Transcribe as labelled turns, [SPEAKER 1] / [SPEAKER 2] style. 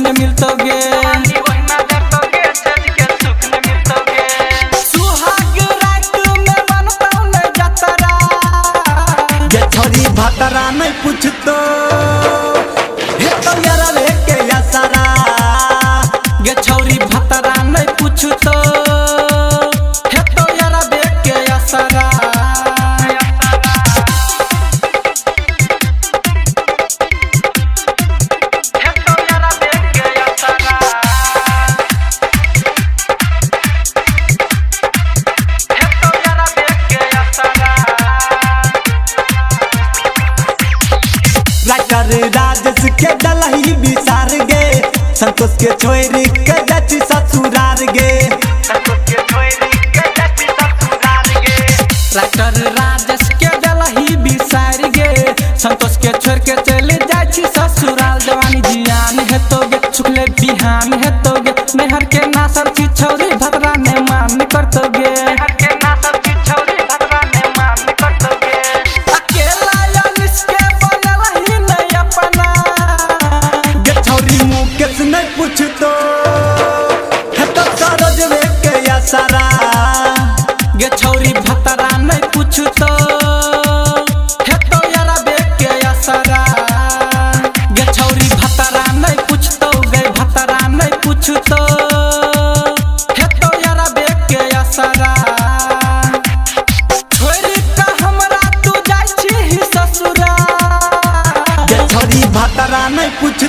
[SPEAKER 1] न मिलतो गे। सुहाग रात में बनतौ न जतरा
[SPEAKER 2] गे छोरी भतरा नहीं पूछतो हे तो यारा रे के असरा।
[SPEAKER 1] गे छौरी भतरा नहीं पूछतो हे तो यारा के असरा।
[SPEAKER 2] राइटर राजेश के दलही बिसार गे, संतोष के छोरी के जाची ससुरार गे।
[SPEAKER 1] राइटर राजेश के दलही बिसार गे, संतोष के छोड़ के चले जाय छी ससुराल। जवानी जियान हेतो गे सुखले बिहान हेतो गे, नैहर के नासर छी छौरी भतरा ने मान करतो गे। अकेला अनिस के बनलही नहीं अपना
[SPEAKER 2] गे छोरी मुकेश नहीं पूछतो हे तो सरोजवे के असरा।
[SPEAKER 1] गे छौरी भतरा नहीं पूछतो हे तो यारा के असरा। गे छौरी भतरा नहीं पूछतो गे भतरा नहीं पूछतो हे तो यारा के असरा। छोड़ के हमरा तू जाय छी ससुरा
[SPEAKER 2] गे छोरी भतरा नहीं पूछतो।